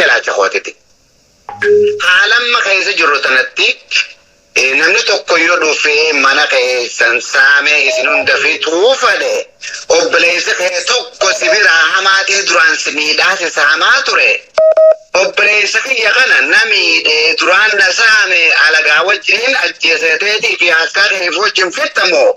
ilaalcha kootiti. Haalamma keessa jirru tanatti namni tokko yoo dhufee mana keessan saamee isin hunda fixuu fedhe, obboleessi kee tokko si biraa hamaa ta'e duraan si miidhaa si saamaa ture. Obboleessa kiyya kana na miidhee duraan na saame alagaa wajjin ajjeeseteetii fi harkaa keef wajjin fixxamoo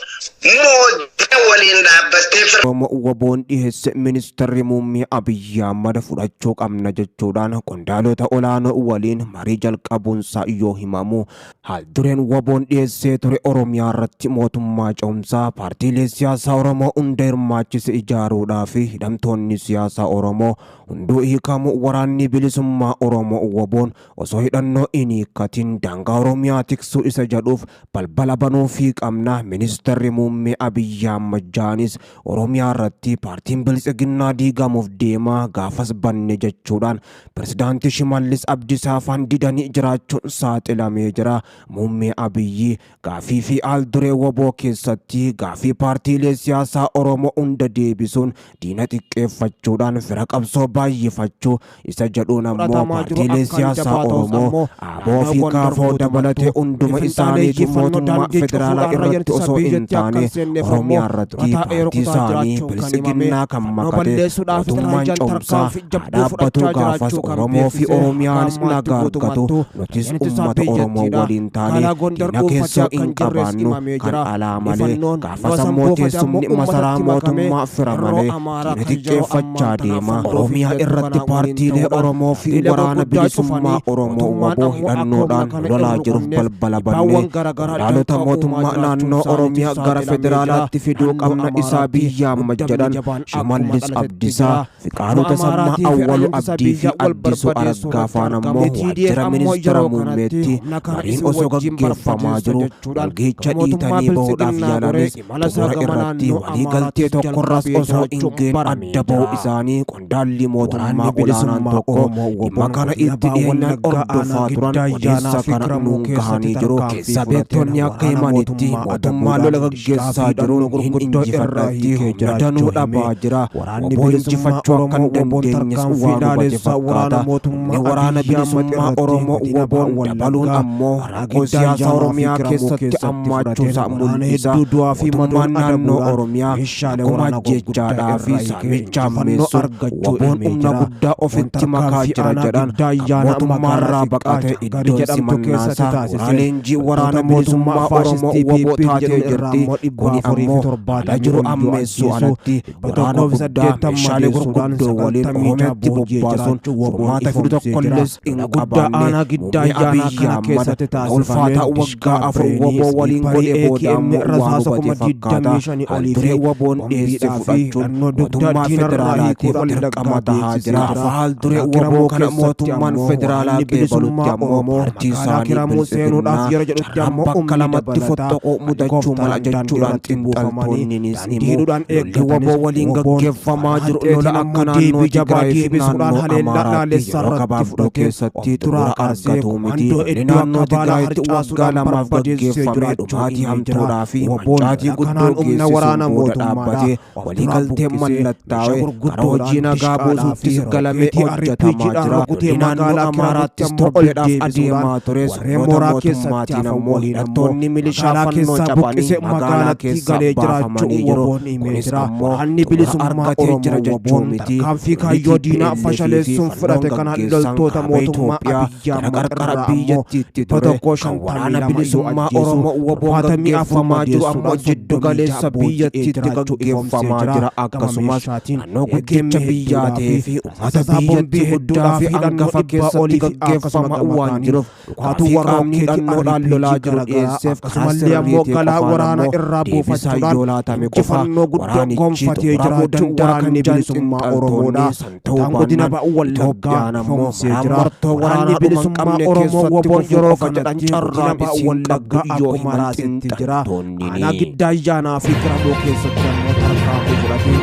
moo waliin dhaabbattee fira. Oromoo WBOn dhiheesse Ministarri Muummee Abiyyi Ahmad fudhachuu qabna jechuudhaan qondaalota olaanoo waliin marii jalqabuunsaa yoo himamu, haal-dureen WBOn dhiheessee ture Oromiyaa irratti mootummaa ce'umsaa paartiilee siyaasaa Oromoo hunda hirmaachise ijaaruudhaa fi hidhamtoonni siyaasaa Oromoo hunduu hiikamuu, Waraanni Bilisummaa Oromoo WBOn osoo hidhannoo hin hiikkatin daangaa Oromiyaa tiksuu isa jedhuuf balbala banuufii qabna. Ministarri Muummee Abiyyi Ahmad ja'anis Oromiyaa irratti paartiin Biltsiginnaa diigamuuf deema, gaafas banne jechuudhaan Pirezidaanti Shimallis Abdiisaa faan didanii jiraachuun saaxilamee jira. Muummee Abiyyi gaafii fi haal-duree WBO keessatti gaafii paartiilee siyaasaa Oromoo hunda deebisuun diina xiqqeeffachuudhaan fira qabsoo baay'ifachuu isa jedhuun ammoo fudhatamaa jiru paartiilee akkaan siyaasaa jabaa ta'us Oromoo ammoo ABO naannoo fi Gondar KFO dabalatee guutummattuu hunduma isaaniitu finxaaleeyyii fannoo mootummaa daandii federaalaa cufuudhaan raayyaan irratti ittisa osoo hin biyyattii akka taane hin seenneef ammoo Oromiyaa irratti dura taa'ee paartii rukutaa isaanii jiraachuu kan himame Biltsiginnaa kan fannoo makate balleessuudhaafis mootummaan raayyaan ce'umsaa tarkaanfii haa jabduu dhaabbatu, fudhachaa gaafas jiraachuu kan Oromoo fi beeksise Oromiyaanis ammaatti nagaa argatu, guutumattuu nutis raayyaan ittisa ummata Oromoo biyyattiidha waliin taane magaalaa Gondar diina dhuunfachaa keessoo akka hin hin jirres qabaannu himamee kan jira. alaa malee, Ifannoon gaafas naannoo ammoo buufate ammoo teessumni masaraa uummatatti makamee mootummaa fira yeroo malee Amaaraa diina kan yeroo xiqqeeffachaa ammaan tana deema. fannoo fi Oromiyaa hidhattu irratti kanaa waliin paartiilee ta'uudhaan Oromoo fi daandiilee waraana gurguddaa bilisummaa cufanii Oromoo mootummaan WBO ammoo akka humna hidhannoodhaan kana lolaa hin jiruuf rukunneef balbala bannee dhiibbaawwan garaagaraa qondaalota danqaa uumaa mootummaa jiraachuun naannoo isaaniitu Oromiyaa gara saaxilamee jira. federaalaatti fiduu Naannoo qabna isaa Amaaraatti biyya amma muddamni jedhan jabaan akkuma Shimallis dhalatetti Abdiisaa, jira. Fiqaaduu Naannoo Tasammaa, Amaaraa fi Awwalu raayyaan ittisa Abdii fi biyyaa wal Addisuu barbadeessuu Araggaa irratti faan ammoo argamu. TDF waajjira ammoo ministeera yeroo kanatti muummeetti humna kana mariin isin osoo wajjin gaggeeffamaa barbadeessa jiru jechuudhaan walga'icha gama mootummaa dhiitanii bahuudhaaf Biltsiginnaa goree yaalanis imala isaa xumura gama irratti naannoo waliigaltee Amaaraattis tokkorras jalqabee osoo hin jiraachuun ga'in baramee adda ba'uu jira. isaanii qondaalli mootummaa Waraanni olaanaan bilisummaa tokko Oromoo dhimma WBOn kana godina itti Baha dhiyeenyaan Wallaggaa aanaa hordofaa turan Giddaa Ayyaanaa odeessa fi kana Kiramuu nuun keessatti gahanii jiru. tarkaanfii Keessa fudhateen beektonni akka waraana himanitti mootummaa mootummaa lola adabuudhaan dishqaa gaggeessaa fi hidhannoo jiruun hin gurguddoo irraa injifadhatti hiikee humna jiraachuu danuu hime. dhabaa jira. Waraanni WBO bilisummaa injifachuu akka Oromoo hin WBOn dandeenyes tarkaanfii waan hubate laalessaa waraana fakkaata. mootummaa Humni waraana Abiyyi Ahmad bilisummaa irratti Oromoo godina Baha WBOn dabaluun Wallaggaa ammoo aanaa rakkoo Giddaa siyaasaa Ayyaanaa fi Oromiyaa Kiramuu keessatti keessatti hammaachuusaa fudhateen waraana mul'isa. hedduu du'aa fi madoon Mootummaan naannoo adabuudhaan Oromiyaa meeshaalee akkuma waraanaa gurguddaa ajjeechaadhaa fi irraa hiikee saamicha injifannoo hammeessuun argachuu WBOn himee humna jira. guddaa WBOn ofitti makaa tarkaanfii jira aanaa jedhan Giddaa kan Ayyaanaa mootummaa magaalaa irraa xiqqaa baqate Jaangari iddoon jedhamtu keessatti simannaasaa mooraa taasiseen leenjii loltoota waraana mootummaa bilisummaa Oromoo faashistii WBO PP taatee jedhu irraa jirti. ammoo Kuni ammoo haala 470 jiru ol yoo ammeessuu ajjeesu alatti waraana guddaa 180 meeshaalee madeessuudhaan gurguddoo waliin 96 Oromiyaatti booji'ee bobbaasuun jiraachuu WBOn furmaata fidu ifoomsee jira. tokkollees hin Lola guddaa qabaanne aanaa Giddaa Muummee Ayyaanaa Abiyyi kana Ahmad keessatti lola ulfaataa taasifameen waggaa dishqaa 4 bireenii WBO waliin sniiparii godhe booda AKM ammoo waan rasaasa hubate fakkaata. 25,000 olii Haal-duree fi WBOn dhiyeesse boombiidhaa fi fudhachuun hidhannoo dugdaa mootummaa diinarraa federaalaatiif hiikuudhaan dirqama Wallaggaa tahaa beeksisee jira. jira. Haal-duree Aanaa WBO Kiramuu kana keessatti mootummaan ammoo federaalaa waraanni qeebalutti bilisummaa ammoo Oromoo paartii magaalaa isaanii Kiramuu seenuudhaaf Biltsiginnaa yeroo jedhutti carraan ammoo bakka humni lamatti dabalataa foxxoquu mudachuu mala helikoophtaraan daandii jechuudhaan irratti buufamanii xiinxaltoonninis daandii himu. hidhuudhaan Lolli eeggatanis WBO waliin WBOn gaggeeffamaa karaa jiru lola hanxeetiin akka ammoo naannoo deebii jabaa Tigraay fi deebisuudhaan naannoo haleellaa Amaaraatti laalessaa yeroo irratti gabaabduu fudhateen keessatti of duraa xumura kaasee argatu miti. komaandoo Lolli hedduu naannoo akka baalaa Tigraayitti waggaa harcaasuudhaan lamaaf barbadeessee gaggeeffame jiraachuu dhumaatii himee jira. hamtuudhaa fi WBOn mancaatii lola guddoo kanaan humna geessisuun waraana booda mootummaadhaa dhaabbatee of duraa waliigalteen buqqisee meeshaa mallattaa'ee gara hojii gurguddoodhaan nagaa dishqaadhaa fi buusuuttis galamee rookeetii hojjetamaa RPGdhaan jira. rukutee Lolli naannoo magaalaa Kiramuutti Amaaraattis ammoo ol torbeedhaaf deebisuudhaan adeemaa ture. warreen Sirnoota mooraa keessatti mootummaatiin hafan ammoo waliin ammoo hidhattoonni milishaa magaalaa fannoo keessaa cabanii buqqisee magaalaa magaalatti keessaa galee jiraachuu baafamanii jiru. WBOn himee Kunis jira. ammoo Waraanni xumura bilisummaa argatee Oromoo jira jechuu WBOn miti. tarkaanfii Lolli kaayyoo diinaa TPLF fi fashaleessuun fannoon fudhate kanaan gaggeessan loltoota kaaba mootummaa Itoophiyaa Abiyyi gara Ahmad qarqara irraa ammoo biyyattiitti ture kan waraana 152 yoo bilisummaa ajjeesu Oromoo WBOn 74 gaggeeffamaa jiru ammoo madeessuudhaan jiddu 36 galeessa booji'ee biyyattiitti jiraachuu ifoomsee gaggeeffamaa jira. jira. Gama Akkasumas meeshaatiin naannoo AKM guddicha biyyaa hedduudhaa ta'ee fi fi uummata rasaasa boombii biyyattii guddaa hedduudhaa fi fi hidhannoo hangafa dhibbaa keessatti olii fi akkasuma gaggeeffamaa gama waan kaaniin jiruuf dhukaatuu gaafii warra qaamni rookeetii hidhannoodhaan RPG lolaa jiru garaagaraa dhiyeesseef karaa akkasumallee ammoo sirrii ta'e galaa qofaan waraana ammoo irraa deebisaa buufachuudhaan yoo laatame qofa injifannoo guddaa waraanichi gonfatee xumuramuu jiraachuu danda'a kan waraanni jedhan bilisummaa xiinxaltoonni Oromoodha. san ta'uu Kutaan godina baannaan Baha Wallaggaa Itoophiyaan ammoo ifoomsee maraan jira. martoo Waraanni waraanaa dhuma hin bilisummaa qabne Oromoo keessatti WBOn kufuu yeroo qofa jedhan kanatti godina carraan Baha isiin qabdu Wallaggaa yoo akkuma himan raasetti jira. xiinxaltoonni Aanaa ni. Giddaa Ayyaanaa fi Kiramuu keessatti ammoo tarkaanfii fudhatee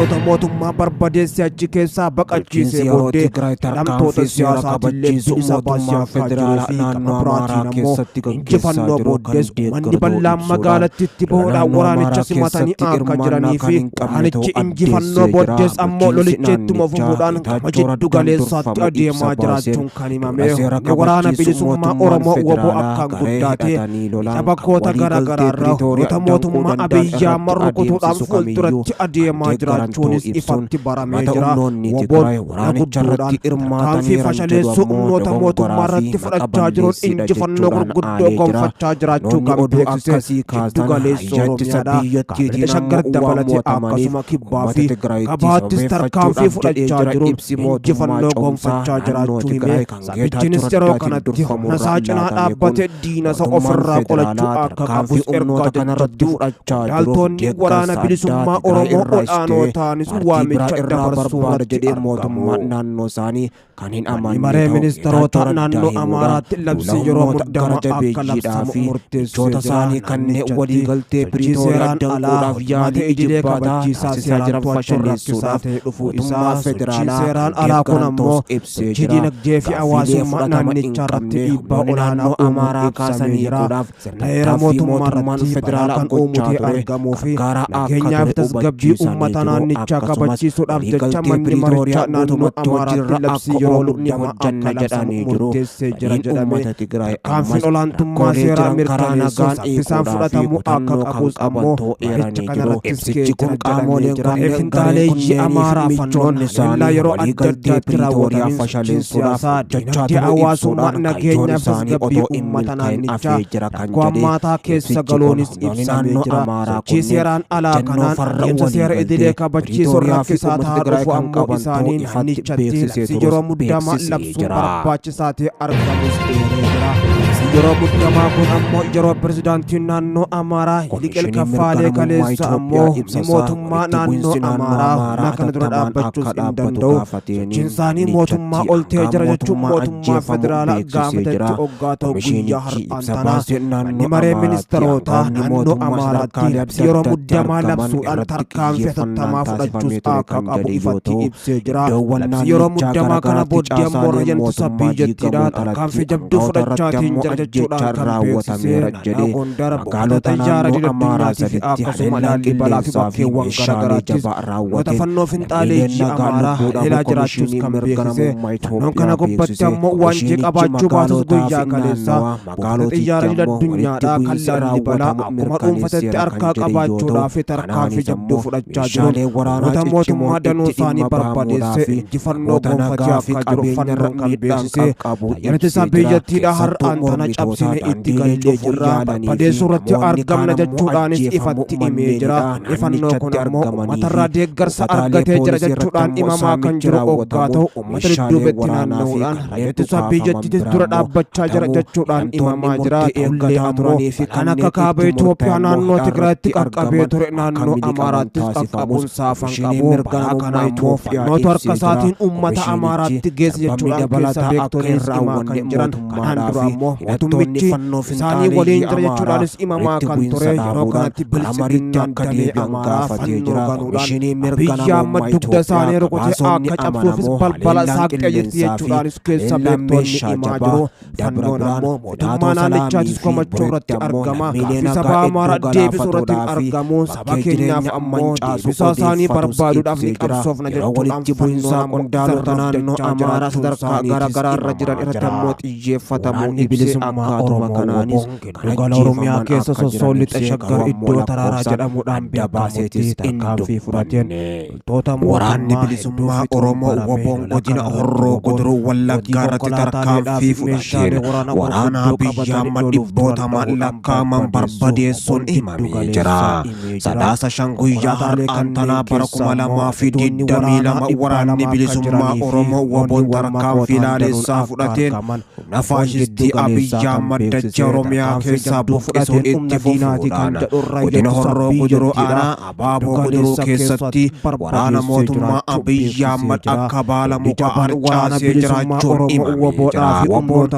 humnoota mootummaa barbadeessee achi keessaa baqachiisee booddee hidhamtoota siyaasaatillee bilisa baasee akka jiruu fi gama biraatiin ammoo injifannoo booddees uummanni bal'aan magaalattiitti bahuudhaan waraanicha simatanii akka jiranii fi waraanichi injifannoo booddees ammoo lolicha ittuma fufuudhaan gama jiddu galeessaatti adeemaa jiraachuun kan himame. Humni waraana bilisummaa Oromoo WBO akkaan guddaa ta'e bakkoota garaa garaarraa humnoota mootummaa Abiyyi Ahmad rukutuudhaan fuulduratti adeemaa jiraachuunis ifatti baramee jira. WBOn humna guddoodhaan tarkaanfii fashaleessuu humnoota mootummaa irratti fudhachaa jiruun injifannoo gurguddoo gonfachaa jiraachuu kan beeksise jiddu galeessa Oromiyaadha. Kaabila Shaggar dabalatee akkasuma kibbaa fi gabaattis tarkaanfii fudhachaa jiruun injifannoo gonfachaa jiraachuu himee sabichinis yeroo kanatti humna isaa cinaa dhaabbatee diina isa ofirraa qolachuu akka qabus ergaa jajjabduu qondaaltonni waraana bilisummaa Oromoo ol'aanoo ta'anis waamicha dabarsuu irratti argamu. Naannoo isaanii kan hin Manni maree ministeerota naannoo Amaaraatti labsi yeroo muddamaa akka labsamu murteessee michoota jira. Isaanii kanneen Naannichatti waliigaltee sochii Piriitooriyaa seeraan alaa danquudhaaf hojmaata yaalii idilee ijibbataa kabachiisaa taasisaa seeraan jiran to'achuun rakkisaa fashaleessuudhaaf ta'e dhufuu isaa mootummaa sochiin federaalaa seeraan kan alaa kun deeggaran ammoo ta'us ibsee sochii jira. dinagdee fi Gaaffiilee hawaasummaa fudhatama hin naannichaa irratti qabne dhiibbaa humnoonni olaanaa naannoo uumuun Amaaraa ibsamee kaasanii jira. hiikuudhaaf Sirna heera tattaaffii mootummaa mootummaan irratti balaa federaalaa kan uumu gochaa ta'e ture argamuu fi gargaaraa akka nageenyaa fi ture tasgabbii hubachiisanii uummata jiru. naannichaa Akkasumas kabachiisuudhaaf jecha waliigaltee manni Piriitooriyaa marichaa naannoo guutumatti Amaaraatti hojiirra labsii akka yeroo oolu ni muddamaa akka hojjanna labsamu jedhanii jiru. murteessee jira Fedhiin jedhame. uummata Tigraay Tarkaanfiin ammas olaantummaa rakkoolee seeraa jiran karaa mirkaneessuun nagaan saffisaan hiikuudhaa fi fudhatamuu akka kutannoo kan qabus qaban ammoo ta'uu maricha eeranii jiru. kanarrattis Ibsichi ka'ee kun jira jedhamee qaamoleen jira. kunneen gareen Finxaaleeyyii kunneeniif Amaaraa fannoon michoonni haleellaa isaanii yeroo adda waliigaltee addaatti Piriitooriyaa raawwataniin sochiin fashaleessuudhaaf siyaasaa hojjechaa dinagdee turuu hawaasummaa ibsuudhaan kaayyoon nageenyaa fi isaanii tasgabbii otoo hin uummata milkaa'in naannichaa hafee jira kan rakkoo jedhe hammaataa keessa ibsichi kun galuunis humnoonni ibsamee naannoo jira. Amaaraa Sochii kunneen seeraan alaa ejjennoo kanaan farra adeemsa seera idilee waliigaltee kabachiisuun Piriitooriyaa fi rakkisaa uummata ta'aa Tigraay dhufu kan ammoo qaban ta'uu isaanii ifatti naannichatti beeksisee labsii yeroo turus muddamaa beeksisee labsuun jira. barbaachisaa ta'e argamus eeree jira. Labsii yeroo muddamaa kun ammoo yeroo pirezidaantiin naannoo Amaaraa Yiliqel Komishinii mirga Kaffaalee namummaa kaleessa Itoophiyaa ammoo humni ibsa isaa mootummaa walitti naannoo bu'iinsi naannoo Amaaraa Amaaraa humna kana dura hatattamaan dhaabbachuus akka hin dhaabbatu danda'u. gaafateen Sochiin isaanii mootummaa naannichatti ol ta'ee hangaan jira jechuun mootummaa mootummaa ajjeefamu federaalaa beeksisee gaafatetti jira. oggaa ta'u guyyaa Komishinichi har'aan ibsa tanaa baaseen manni naannoo maree Amaaraatti ministeerotaa aangawoonni naannoo mootummaa Amaaraatti sadarkaalee labsii adda yeroo addaatti muddamaa argaman labsuudhaan irratti tarkaanfii xiyyeeffannaan hatattamaa fudhachuus taasifamee ture akka kan qabu jedhe yoo ifatti ta'u ibsee jira. iddoowwan Labsii yeroo naannichaa muddamaa kana garaagaraatti booddee ammoo caasaaleen raayyaan ittisa mootummaa biyyattiidha diigamuun alatti tarkaanfii jabduu aangawoota irratti fudhachaatiin ammoo jira jechuudhaan ajjeechaan kan beeksisee raawwatameera naannoo jedhe Gondar buufata magaalota xiyyaara naannoo idil Amaaraa addunyaatii fi saditti akkasuma haleellaan Laallibalaa fi qilleensaa fi bakkeewwan meeshaalee garaagaraattis jabaa humnoota raawwateen fannoo lammiileen finxaaleeyyii nagaa Amaaraa lubbuu dhabuu haleelaa jiraachuus Komishinii kan mirga beeksise namummaa fannoon kana Itoophiyaa gubbatti beeksise. ammoo waanjii Komishinichi qabaachuu baatus magaalotaa guyyaa fi kaleessaa naannawaa buufata magaalotitti xiyyaara idil ammoo walitti addunyaadhaa kan bu'iinsi Laallibalaa raawwatamu akkuma dhuunfatetti mirkaneesseera kan harkaa jedhe yoo ta'u qabaachuudhaa fi tarkaanfii kanaanis jabduu ammoo fudhachaa jiruun meeshaalee waraanaa humnoota mootummaa ciccimoon danuu itti isaanii dhimma bahamuudhaa barbadeessee fi injifannoo namoota gonfatee nagaa fi akka jiru qabeenyarra fannoon kan miidhaan beeksise qaqqabu raayyaan ittisa ibsee jira. biyyattiidha Keessattuu har'aan tana mormitoota cabsine itti daandiilee gallee cufuu jirra yaalanii fi barbadeessuu irratti namoonni kaan argamna ammoo jechuudhaanis ajjeefamuu ifatti himee jira. manneenidha Ifannoo kun naannichatti ammoo argamanii uummatarraa fi deeggarsa buufataalee argatee jira poolisii irratti jechuudhaan ammoo himamaa kan saamichi jiru oggaa raawwatamuun ta'u uummata meeshaalee dudduubetti waraanaa fi naanna'uudhaan kanneen raayyaa ittisa dhukaafaman biyyattiitis biraa dura ammoo dhaabbachaa jira hatamuu jechuudhaan hidhamtoonni himamaa jira. murtee Ta'ullee eeggataa ammoo turanii fi balaan akka kanneen kaaba itti Itoophiyaa murtaa'e ammoo naannoo hidhaa Tigraayitti irratti qaqqabee argaman ture akka naannoo miliqaman Amaaraattis taasifamus qaqqabuun saafan Komishinii qabu. mirga Balaa kana namummaa immoo Itoophiyaa fannootu harka ibsee jira. isaatiin uummata Komishinichi Amaaraatti geesse darbamni jechuudhaan keessa dabalataa akka hin beektonis himaa raawwanne kan jiran kanaan mootummaadhaa dura fi ammoo hidhattoonni mootummichi fannoo isaanii waliin finxaaleeyyii jira Amaaraa jechuudhaanis himamaa walitti kan bu'iinsa ture yeroo dhaabuudhaan kanatti gara mariitti biltsiginnaan akka damee deebi'an Amaaraa gaafatee fannoo jira. ganuudhaan Komishinii mirga Abiyyi Ahmad namummaa dugda Itoophiyaa isaanii rukutee gabaasonni akka cabsuufis amanamoo balbala haleellaan saaqxee jirti qilleensaa fi jechuudhaanis keessa haleellaan beektonni meeshaa himaa jabaa jiru. dabra Fannoon biraan ammoo mootummaa Filaatoo Salaamii naannichaatis fi komachuu Bureetti irratti ammoo argama. lammiilee Gaaffii nagaa saba Amaaraa hedduu deebisuu irratti galaafatuudhaa fi argamuun saba bakkee keenyaaf jireenya ammoo mancaasu deebisaa isaanii odeeffatus barbaaduudhaaf ni ibsee jira. qabsoofna Yeroo jechuudhaan walitti fannoon bu'iinsaa ammoo qondaalota zarraf naannoo jechaa Amaaraa jiraachuun sadarkaa garaa isaaniitis garaa irra jiran himamaa irratti jira. ammoo xiyyeeffatamuu Waraanni ibsee bilisummaa akkaatuma Oromoo kanaanis WBOn kan giddugala Oromiyaa ajjeefaman keessa akka jiran sossoo lixa ibsee Shaggar garuu ammoo iddoo Taraaraa lakkoofsaan jedhamuudhaan adda beekamutti baaseetis hin tarkaanfii fudhateen dubbanne. loltoota Waraanni mootummaa hedduu bilisummaa fixuun Oromoo barame. WBOn Lola godina kanarratti Horroo WBOn Guduruu hojii Wallaggaa irratti konkolaataaleedhaa tarkaanfii fi meeshaalee fudhateen waraanaa waraana gurguddoo Abiyyi qabatanii Ahmad loluuf turan dhibbootamaan dhahuudhaan lakkaa'aman barbadeessuu barbadeessuun WBOn giddu himamee jira. galeessaa himee jira. Sadaasa 5 guyyaa Konkolaataalee har'aan kanneen tanaa bara keessaa kuma immoo lamaa fi ajajjoonni digdamii waraanaa lama dhibba waraanni lama akka bilisummaa jiranii fi Oromoo humnoonni WBOn warma tarkaanfii kootaan danuun laalessaa akka fudhateen argaman humna WBOn giddu faashistii Abiyyi galeessaa Abiyyi Ahmad dachee Oromiyaa keessaa buqqisuun itti fufuudhaan godina Horroo Guduruu aanaa Abaaboo Guduruu keessatti waraana mootummaa Abiyyi Ahmad akka baala muka harcaasee jiraachuun himamee jira. Waboon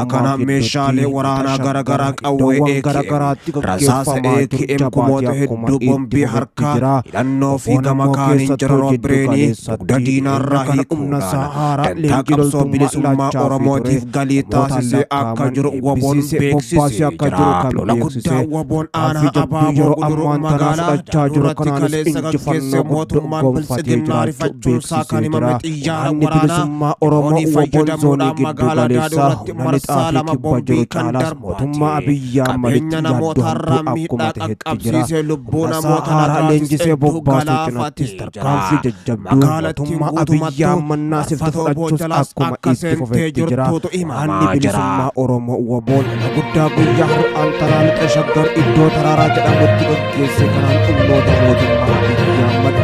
kana meeshaalee waraanaa garaagaraa qawwee AKM, rasaasa AKM kumoota hedduu, bombii harkaa, hidhannoo fi gama kaaniin jeneraal Bireenii dugda diinaarraa hiikuudhaan dantaa qabsoo bilisummaa Oromootiif galii taasisee akka jiru Waboon beeksisee jira. Lola guddaa Waboon aanaa Abaaboo Guduruu magaalaa Daadurratti kaleessa gaggeesse mootummaan Biltsiginnaa rifachuunsaa kan himame xiyyaara waraanaa Oromoo doonii Waboon zoonii fayyadamuudhaan giddu magaalaa galeessaa Daadurratti humna marsaa lixaa fi lama kibba jiru bombii kan caalaas mootummaa Abiyyi Ahmaditti qabeenya yaaddoo namootarraa hamtuu akkuma miidhaa ta'etti jira. qaqqabsiisee lubbuu Humna isaa namoota haaraa nagaatis leenjisee hedduu bobbaasuu cinattis galaafatee tarkaanfii jira. jajjabduu Magaalattiin mootummaa Abiyyi guutumattuu Ahmad naasifte marfatoo fudhachuus boojalaas akkuma akka itti seentee fufetti jira. jirtuutu Waraanni himamaa jira. bilisummaa Oromoo Waboon lola guddaa guyyaa har'aan tanaa Lixa Shaggar iddoo Taraaraa jedhamutti gaggeesse kanaan humnoota mootummaa Abiyyi Ahmad